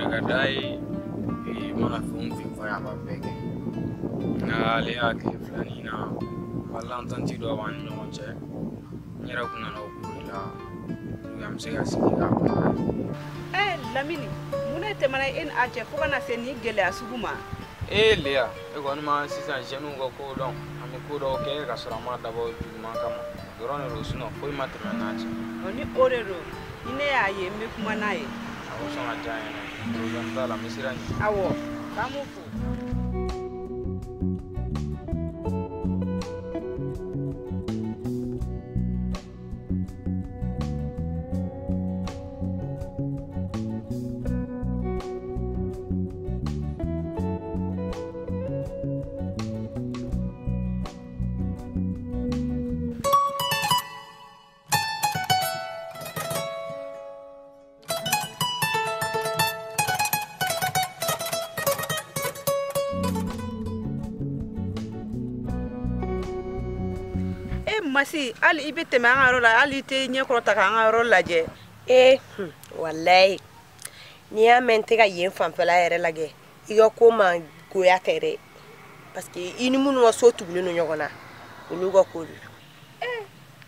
Fana ka d'a ye i mana fɛn o fɛn fɔ a ye a b'a bɛɛ kɛ. Nka ale y'a tile filanin na malentendu dɔ b'an ni ɲɔgɔn cɛ. N yɛrɛ kun nana o ko de la an bɛ se ka sigi k'a kuma. Lamini, mun de tɛmɛna e ni a cɛ fo ka na se nin gɛlɛya sugu ma? Ee Leya, e kɔni ma sisan jeunes ka ko dɔn. An bɛ ko dɔw kɛ ka sɔrɔ an m'a dabɔ juguman kama. O dɔrɔn de don, sinon foyi ma tɛmɛ n'a cɛ. Ni o de don, ni ne y'a ye n bɛ kuma n'a ye. A bɛ sɔn ka diya n ye dɛ. Problème t'a la, n bɛ sira ɲini. Awɔ, k'an b'u fo. Masi, hali i bɛ tɛmɛ an ka yɔrɔ la, hali i tɛ ɲɛkɔrɔ ta k'an ka yɔrɔ lajɛ. Walayi, n'i y'a mɛn n tɛ ka yen fanfɛla yɛrɛ lajɛ, i ka ko ma goya tɛ dɛ. Parce que i ni minnu ka so tugulen don ɲɔgɔn na, olu ka ko don.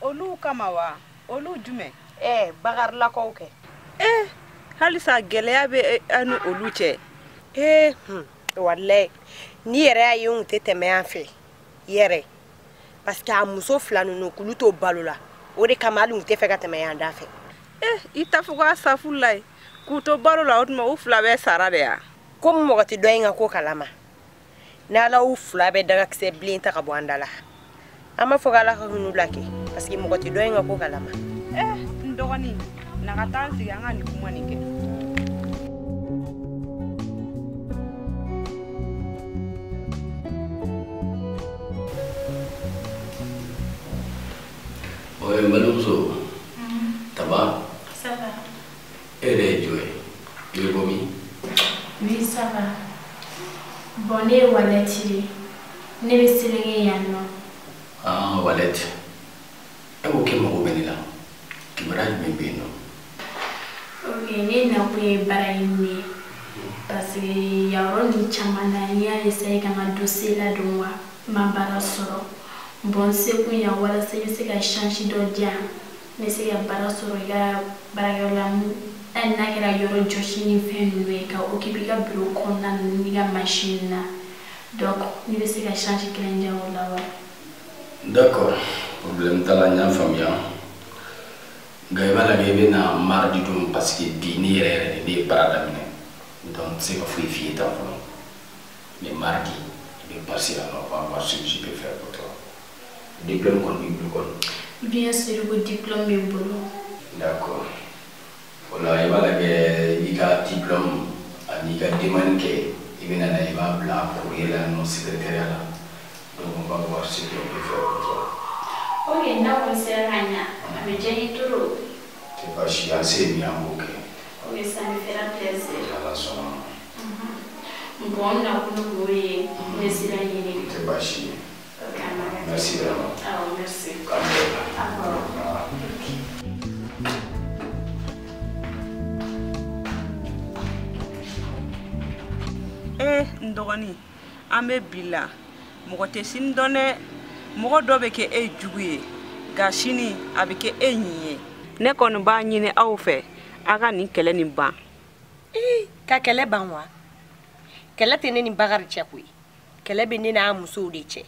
Olu kama wa? Olu jumɛn? Bakarilakaw kɛ. Halisa gɛlɛya bɛ an ni olu cɛ. Walayi, n'i yɛrɛ y'a ye n kun tɛ tɛmɛ yan fɛ yɛrɛ. Parce que a muso fila ninnu k'olu to balo la, o de kama hali u tɛ fɛ ka tɛmɛ yan da fɛ. I t'a fɔ k'a safu la ye k'u to balo la, o tuma u fila bɛɛ sara de ya? Komi mɔgɔ tɛ dɔ in ka ko kalama, n'Ala y'u fila bɛɛ dagakisɛ bilen ta ka bɔ an da la, an b'a fɔ k'Ala ka hin'u la kɛ, parce que mɔgɔ tɛ dɔ in ka ko kalama. N dɔgɔnin, na ka taa an sigi an ka nin kuma nin kɛ. Oui, balimamuso, ça va? Ça va. E yɛrɛ ye jɔn ye? I bɛ bɔ min? Oui, ça va. Bon, ne ye Walɛti de ye. Ne bɛ Selenge yan nɔ. Ah, Walɛti. E ko k'e mago bɛ ne la. Kibaruya jumɛn bɛ yen nɔ? Ok, ne nakun ye baara ɲini ye. Parce que yan yɔrɔ nin caman na, n y'a essayer ka n ka dossier ladon wa, n ma baara sɔrɔ. Bon, n sekun yan walasa i bɛ se ka chance dɔ di yan, n bɛ se ka baara sɔrɔ i ka baarakɛyɔrɔ la, hali n'a kɛra yɔrɔ jɔsi ni fɛn ninnu ye, ka occuper i ka bureau kɔnɔna ninnu n'i ka machine na. Donc, n'i bɛ se ka chance kelen di yan o la wa? D'accord, problème t'a la, n y'a faamuya. Nka i b'a lajɛ i bɛ na mardi don, parce que bi ne yɛrɛ yɛrɛ de ne ye baara daminɛ. Donc n tɛ se ka foyi f'i ye tan fɔlɔ. Mais mardi, i bɛ passer yan nɔ, on va voir ce que je peux faire pour toi. Diplôme kɔni b'i bolo kɔni? Bien sûr ko diplôme bɛ n bolo. D'accord. O la i b'a lajɛ i ka diplôme ani i ka demande kɛ, i bɛ na n'a ye, i b'a bila courrier la yan nɔ secrétariat la. Donc on va voir ce qu'on peut faire pour toi. Ok, n'a kɔni sera ka ɲa, a bɛ diya n ye trop. Tɛ baasi ye, an se ye min ye an b'o kɛ. Ok, ça me fera plaisir. Ala sɔnna ma. Bon, n nakun tun y'o ye, n bɛ sira ɲini. Tɛ baasi ye. Ok, a ma kɛ. Merci vraiment. Awɔ, merci. K'an bɛn. Awɔ. N dɔgɔnin, an bɛ bi la, mɔgɔ tɛ sini dɔn dɛ. Mɔgɔ dɔ bɛ kɛ e jugu ye, nka sini a bɛ kɛ e ɲin ye. Ne kɔni b'a ɲini aw fɛ, a ka nin kɛlɛ nin ban. Ka kɛlɛ ban wa? Kɛlɛ tɛ ne ni Bakari cɛ koyi. Kɛlɛ bɛ ne n'a musow de cɛ.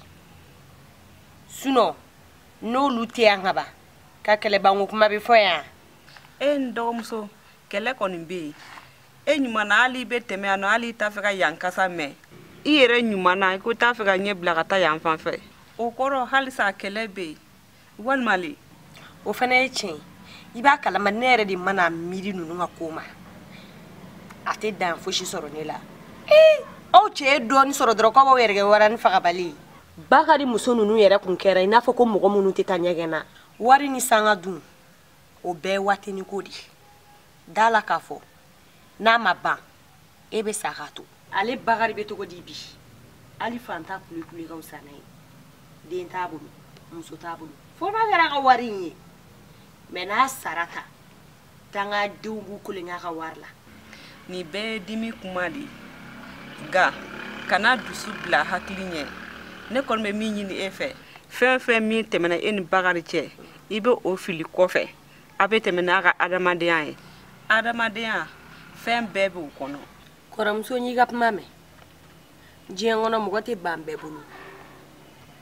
Sinon, n'olu tɛ yan ka ban, ka kɛlɛ banko kuma bɛ fɔ yan. N dɔgɔmuso, kɛlɛ kɔni bɛ yen. E ɲuman na, hali i bɛ tɛmɛ yan nɔ, hali i t'a fɛ ka yan kasa mɛn. I yɛrɛ ɲuman na, i ko i t'a fɛ ka ɲɛ bila ka taa yan fan fɛ. O kɔrɔ halisa kɛlɛ bɛ yen. Walima le? O fana ye tiɲɛ ye. I b'a kalama ne yɛrɛ de mana miiri ninnu ka ko ma. A tɛ dan fosi sɔrɔ ne la. Aw cɛ ye dɔɔni sɔrɔ dɔrɔn k'aw b'aw yɛrɛ kɛ wara ni fagabali ye. Bakari muso ninnu yɛrɛ kun kɛra i n'a fɔ ko mɔgɔ minnu tɛ taa ɲɛgɛn na. Wari ni sanga dun, o bɛɛ ye waatinin ko de ye. Da la k'a fɔ, n'a ma ban, e bɛ sa k'a to. Ale Bakari bɛ cogo di bi? Hali fantan kulekule ka fisa n'a ye. Den t'a bolo, muso t'a bolo. Fo n'a kɛra a ka wari in ye. Mais n'a sara ta, dangadenw b'u kolonya a ka wari la. Nin bɛɛ ye dimi kuma de ye. Nka kana dusu bila hakili ɲɛ. Ne kɔni bɛ min ɲini e fɛ, fɛn fɛn min tɛmɛna e ni Bakari cɛ, i bɛ o fili kɔfɛ. A bɛ tɛmɛ n'a ka adamadenya ye. Adamadenya, fɛn bɛɛ b'o kɔnɔ. Kɔrɔmuso, n y'i ka kuma mɛn. Diɲɛ kɔnɔ mɔgɔ tɛ ban bɛɛ bolo.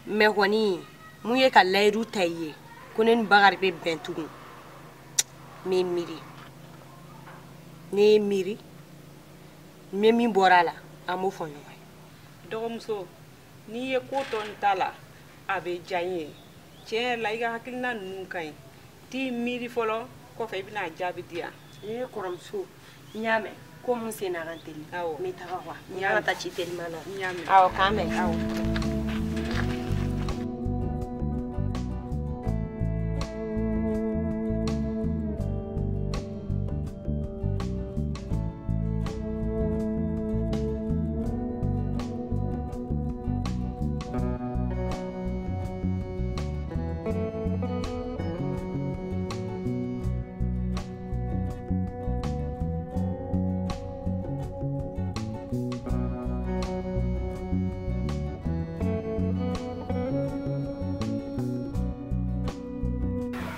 Mɛ kɔni mun ye ka layidu ta i ye ko ne ni Bakari bɛ bɛn tugun, n bɛ miiri. Ne ye miiri, n bɛ min bɔra a la, an b'o fɔ ɲɔgɔn ye. Dɔgɔmuso, n'i ye ko tɔ n ta la, a bɛ diya n ye. Tiɲɛ yɛrɛ la, i ka hakilina ninnu ka ɲi. T'i miiri fɔlɔ, kɔfɛ i bɛna jaabi di yan. Ee kɔrɔmuso, n y'a mɛn. Ko mun sen na ka teli. Awɔ. N bɛ taga kuwa. N kan ka taa ci teliman na. N y'a mɛn. Awɔ, k'an bɛn. Awɔ.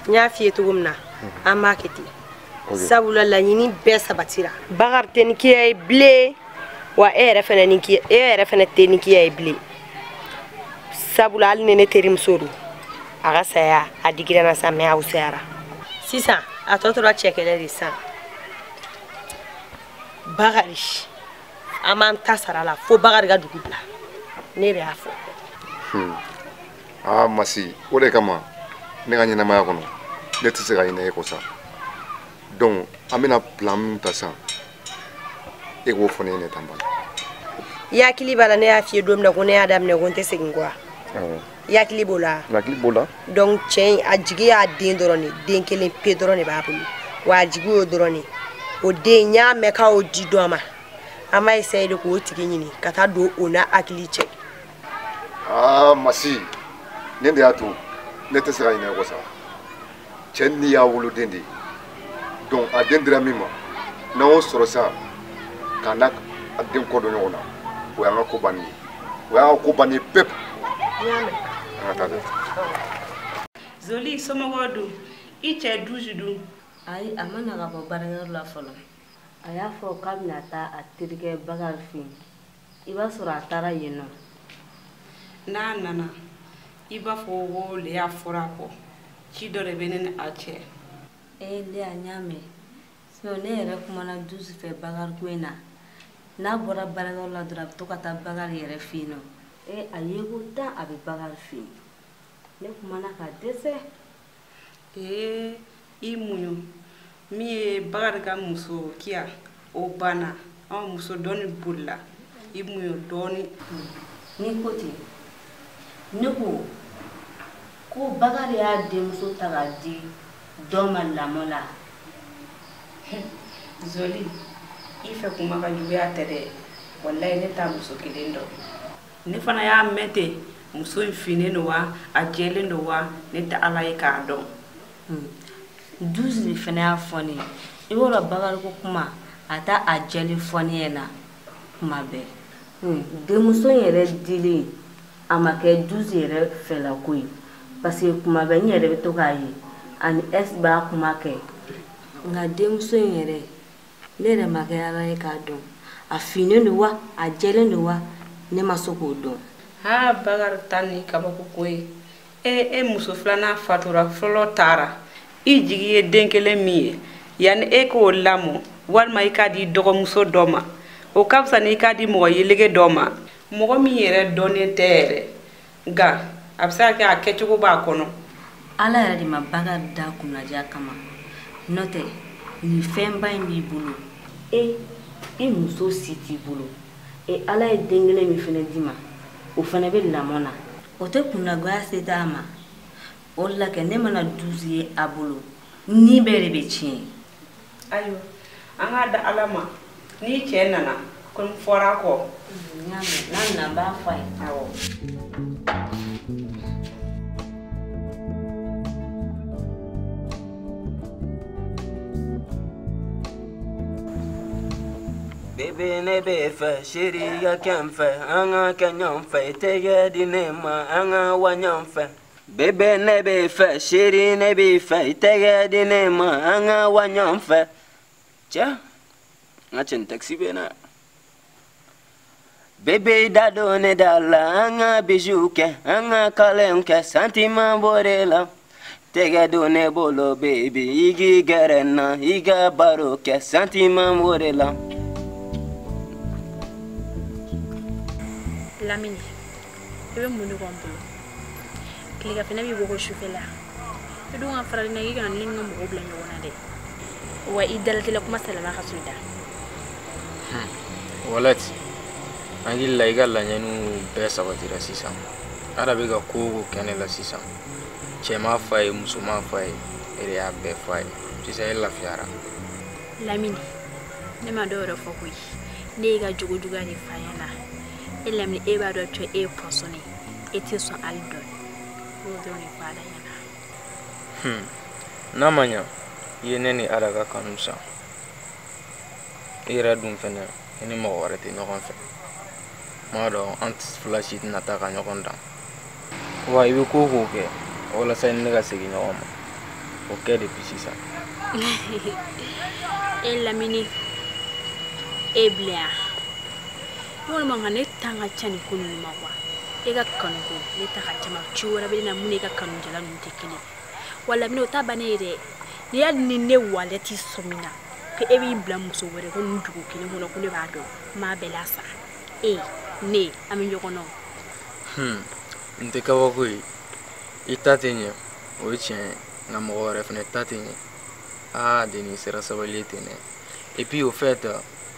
N y'a f'i ye cogo min na, an b'a kɛ ten. Sabula laɲini bɛɛ sabatira. Bakari tɛ ni kiya ye bilen, wa e yɛrɛ fɛnɛ ni kiya, e yɛrɛ fɛnɛ tɛ ni kiya ye bilen. Sabula hali ni ne terimuso don, a ka saya a digira n na sa, mɛ a wusayara. Sisan a tɔ tora cɛ kɛlɛ de sisan. Bakari, an b'an ta sara la fo Bakari ka dugu bila. Ne de y'a fɔ. Aa Masi, o de kama ne ka ɲɛnamaya kɔnɔ ne tɛ se ka ɲinɛ e kɔ sa. Donc an bɛna plan min ta sisan, e k'o fɔ ne ɲɛna tan bana. I hakili b'a la ne y'a f'i ye don min na ko ne y'a daminɛ ko n tɛ segin kɔ wa? Awɔ. I hakili b'o la? N hakili b'o la. Donc cɛ in a jigi y'a den dɔrɔn de, den kelen pe dɔrɔn de b'a bolo. Wa a jigi y'o dɔrɔn de. O den n y'a mɛn k'a y'o di dɔ ma. An b'a essayer de k'o tigi ɲini ka taa don o n'a hakili cɛ. Aa Masi, ne de y'a to ne tɛ se ka ɲinɛ e kɔ sa. Cɛ ni y'a woloden de ye. Donc a den dira min ma, n'an y'o sɔrɔ sisan k'a n'a den kɔ don ɲɔgɔn na, o y'an ka ko bannen ye. O y'an ka ko bannen ye pewu. N y'a mɛn. An ka taa dɛ. Zoli, somɔgɔw dun? I cɛ Dusu dun? Ayi, a ma na ka bɔ baarakɛyɔrɔ la fɔlɔ. A y'a fɔ k'a bɛna taa a terikɛ Bakari fɛ yen. I b'a sɔrɔ a taara yen nɔ. N'a nana, i b'a fɔ ko Leya fɔra a kɔ. Ci dɔ de bɛ ne ni a cɛ. Ee Leya, n y'a mɛn. Sinon ne yɛrɛ kumana Dusu fɛ Bakari ko in na. N'a bɔra baarakɛyɔrɔ la dɔrɔn, a bɛ to ka taa Bakari yɛrɛ fɛ yen nɔ. Ee a ye ko tan a bɛ Bakari fɛ yen. Ne kumana ka dɛsɛ. Ee i muɲu. Min ye Bakari ka muso Kiya, o banna. Anw muso dɔɔni bolila. I muɲu dɔɔni. N'i ko ten, ne ko ko Bakari y'a denmuso ta k'a di dɔ ma lamɔ la. Zoli, i fɛ kuma ka juguya tɛ dɛ. Walayi ne t'a muso kelen dɔn. Ne fana y'a mɛn ten, muso in finnen don wa, a jɛlen don wa, ne tɛ Ala ye k'a dɔn. Dusu de fana y'a fɔ ne ye. I b'a dɔn Bakari ko kuma, a t'a a jɛlen fɔ ne ɲɛna kuma bɛɛ. Denmuso in yɛrɛ dilen, a ma kɛ Dusu yɛrɛ fɛlako ye. Parce que kuma bɛɛ n yɛrɛ bɛ to k'a ye, ani S b'a kuma kɛ. Nka denmuso in yɛrɛ, ne yɛrɛ ma kɛ Ala ye k'a dɔn. A finnen don wa, a jɛlen don wa, ne ma se k'o dɔn. Haa Bakari ta ni kabako ko ye. E muso filanan fatura, fɔlɔ taara. I jigi ye den kelen min ye, yanni e k'o lamɔ, walima i k'a di dɔgɔmuso dɔ ma. O ka fisa n'i k'a di mɔgɔ yeleke dɔ ma. Mɔgɔ min yɛrɛ dɔnnen tɛ yɛrɛ. Nka a bɛ se ka kɛ a kɛcogo b'a kɔnɔ. Ala yɛrɛ de ma Bakari da kunnadiya kama. N'o tɛ, nin fɛnba in b'i bolo. E, i muso si t'i bolo. E Ala ye den kelen min fana d'i ma, o fana bɛ lamɔ na. O tɛ kunnagoya se t'a ma. O de la kɛ ne mana Dusu ye a bolo, ni bɛɛ de bɛ tiɲɛ. Ayiwa, an k'a da Ala ma. N'i cɛ nana, ko n fɔra a kɔ. N y'a mɛn, n'a nana n b'a fɔ a ye. Awɔ. Bébé ne b'e fɛ chérie ka kɛ n fɛ an ka kɛ ɲɔgɔn fɛ i tɛgɛ di ne ma an ka wa ɲɔgɔn fɛ. Bébé ne b'e fɛ chérie ne b'i fɛ i tɛgɛ di ne ma an ka wa ɲɔgɔn fɛ. Cɛ n ka cɛ nin taxi bɛ na. Bébé da don ne da la an ka bijou kɛ an ka kalenw kɛ sentiment b'o de la. Tɛgɛ don ne bolo baby i k'i gɛrɛ n na i ka baro kɛ sentiment b'o de la. Lamini, i bɛ mun de kɔ n bolo? Tilegafɛnɛ b'i bɔ ko sufɛla. I dun ka farali na k'i kana ne ni n ka mɔgɔw bila ɲɔgɔn na dɛ. Wa i dalatɛla kuma salama ka so i da. Walati, an hakili la i ka laɲiniw bɛɛ sabatira sisan. Ada bɛ ka ko o ko kɛ ne la sisan. Cɛ m'a f'a ye, muso m'a f'a ye, e de y'a bɛɛ f'a ye. Sisan e lafiyara. Lamini, ne ma dɔw yɛrɛ fɔ koyi. Ne y'i ka jogo juguya de f'a ɲɛna. E Lamini, e b'a dɔn cɛ e ye pɔsɔni ye. E tɛ sɔn hali dɔɔni. I y'o dɔrɔn de fɔ Ada ɲɛna. N'a ma ɲa, i ye ne ni Ada ka kanu san. I yɛrɛ dun fɛnɛ, i ni mɔgɔ wɛrɛ tɛ ɲɔgɔn fɛ. N b'a dɔn an fila si tɛna taa ka ɲɔgɔn dan. Wa i bɛ ko o ko kɛ walasa i ni ne ka segin ɲɔgɔn ma, o kɛ depuis sisan. E Lamini, e bilen yan. Ne kɔni man kan ne ta ka ca nin ko ninnu ma kuwa. E ka kanu ko ne ta ka ca ma ci wɛrɛ bɛ ne na mun n'e ka kanujala ninnu tɛ kelen. Wa Lamini o ta bannen ye dɛ. N'i y'a ni ne walɛti sɔmina ko e b'i bila muso wɛrɛ ko nin dugu kelen kɔnɔ ko ne b'a dɔn n b'a bɛɛ lasa. E ne an bɛ ɲɔgɔn dɔn. N tɛ kabako ye. I ta tɛ ɲɛ o ye tiɲɛ ye nka mɔgɔ wɛrɛ fana ta tɛ ɲɛ. Aa denni sera sabali ye ten dɛ. Et puis au fait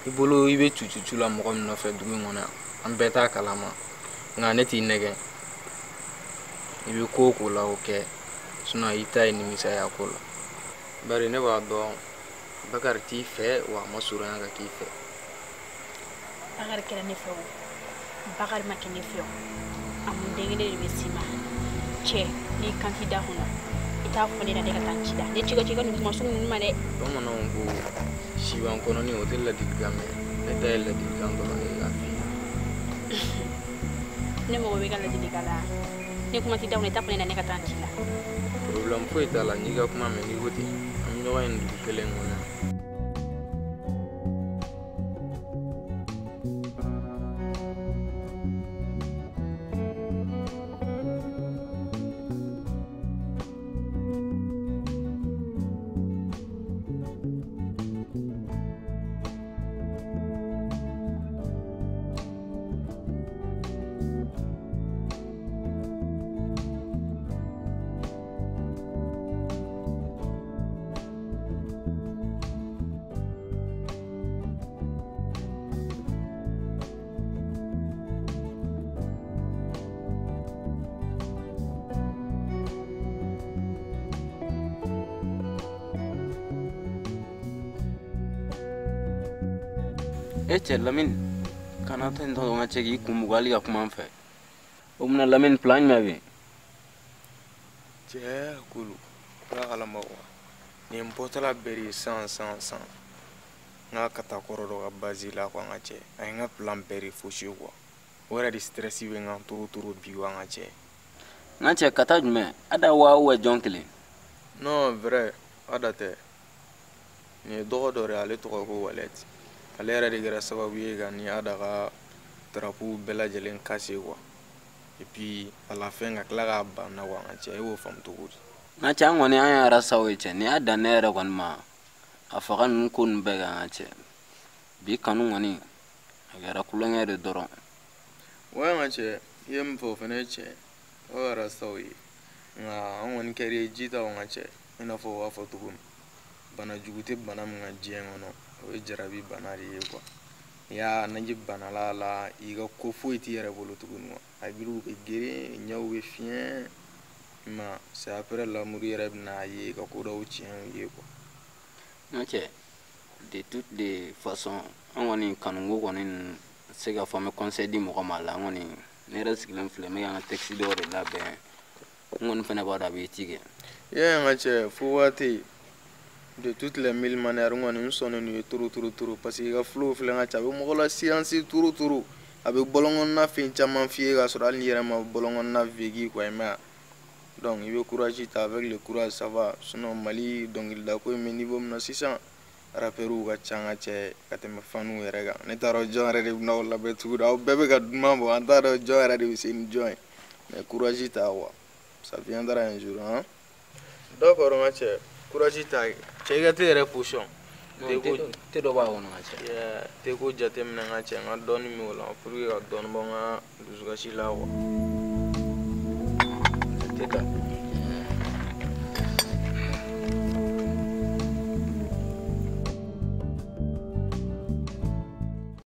i bolo i bɛ cucucu la mɔgɔ min nɔfɛ dugu in kɔnɔ yan an bɛɛ t'a kalama nka ne t'i nɛgɛ. I bɛ ko o ko la o kɛ sinon i ta ye nimisaya ko la. Bari ne b'a dɔn Bakari t'i fɛ wa a ma surunya ka k'i fɛ. Bakari kɛra ne fɛ o Bakari ma kɛ ne fɛ o a mun den kelen de bɛ s'i ma. Cɛ n'i kan t'i da kɔnɔ i t'a fɔ ne na ne ka taa n ci da ne ci ka ci ka nin kuma sugu ninnu ma dɛ. Bamananw ko siban kɔnɔni o tɛ ladilikan mɛn ne ta ye ladilikan dɔrɔn de ye k'a f'i ye. Ne mago bɛ ka ladilikan la ne kuma t'i da kɔnɔ i t'a fɔ ne na ne ka taa n ci la. Problème foyi t'a la n'i ka kuma mɛn n'i ko ten an bɛ ɲɔgɔn ye nin dugu kelen kɔnɔ yan. E cɛ Lamini kana taa nin tɔgɔ n ka cɛ k'i kun mugu hali ka kuma n fɛ. O munna Lamini plan jumɛn bɛ yen? Cɛ kulu ala kalama kuwa nin bɔtɔla bɛɛ de ye san san san n ka kata kɔrɔ dɔ ka base la kuwa n ka cɛ a ye n ka plan bɛɛ de fosi kuwa o yɛrɛ de stress bɛ n kan toro toro bi wa n ka cɛ. N ka cɛ kata jumɛn Ada wa ou jɔn kelen? Non vrai Ada tɛ nin ye dɔgɔ dɔ de ye ale tɔgɔ ko Walɛti. Ale yɛrɛ de kɛra sababu ye ka ni Ada ka drapeau bɛɛ lajɛlen cassé quoi. Et puis à la fin ka tila k'a ban na quoi n ka cɛ e b'o faamu cogo di? N ka cɛ an kɔni an yɛrɛ sago ye cɛ n'i y'a dan ne yɛrɛ kɔni ma a faga ninnu ko ninnu bɛɛ kan n ka cɛ bi kanu kɔni a kɛra kulonkɛ de dɔrɔn. Ouais n ka cɛ i ye min fɔ o fana ye tiɲɛ ye o yɛrɛ sago ye nka an kɔni kɛra ye ji ta o n ka cɛ i n'a fɔ u b'a fɔ cogo min bana jugu tɛ bana min kan diɲɛ kɔnɔ o ye jarabi bana de ye quoi. N'i y'a naji bana la la i ka ko foyi t'i yɛrɛ bolo tuguni quoi hakiliw bɛ geren ɲɛw bɛ fiɲɛ ma c'est après l'amour yɛrɛ bɛna ye ka ko dɔw tiɲɛ ye quoi. N ka cɛ de toutes les façons an kɔni kanuko kɔni se ka fɔ an bɛ conseil di mɔgɔ ma a la an kɔni ne yɛrɛ sigilen filɛ n bɛ ka n ka texte dɔw de labɛn n kɔni fana b'a dɔn a b'i ci kɛ. I y'a ye n ka cɛ fo waati. De toutes les mille manières, n kɔni n sɔnnen n'u ye trop trop trop, parce que i ka flow filɛ n ka cɛ, a bɛ mɔgɔ la science trop trop, a bɛ bɔlɔnkɔnɔna fɛn caman f'i ye k'a sɔrɔ hali n'i yɛrɛ ma bɔlɔnkɔnɔna vécu quoi, i m'a ye. Donc i bɛ courage ta, avec le courage ça va. Sinon Mali dɔnkilida ko in bɛ niveau min na sisan, rappeurs ka ca n ka cɛ ka tɛmɛ faniw yɛrɛ kan. Ne t'a dɔn jɔn yɛrɛ de bɛna aw labɛn tuguni, aw bɛɛ bɛ ka dunan bɔ, an t'a dɔn jɔn yɛrɛ de bɛ se ni jɔn ye, mais courage ta quoi, ça viendra un jour hein. D'accord n ka cɛ, courage ta cɛ, i ka te yɛrɛ position. Te dɔ b'a kɔnɔ n ka cɛ. Yeah, te ko jateminɛ n ka cɛ, n ka dɔɔni min o la pour que ka dɔɔni bɔ n ka dusukasi la quoi. Te ta.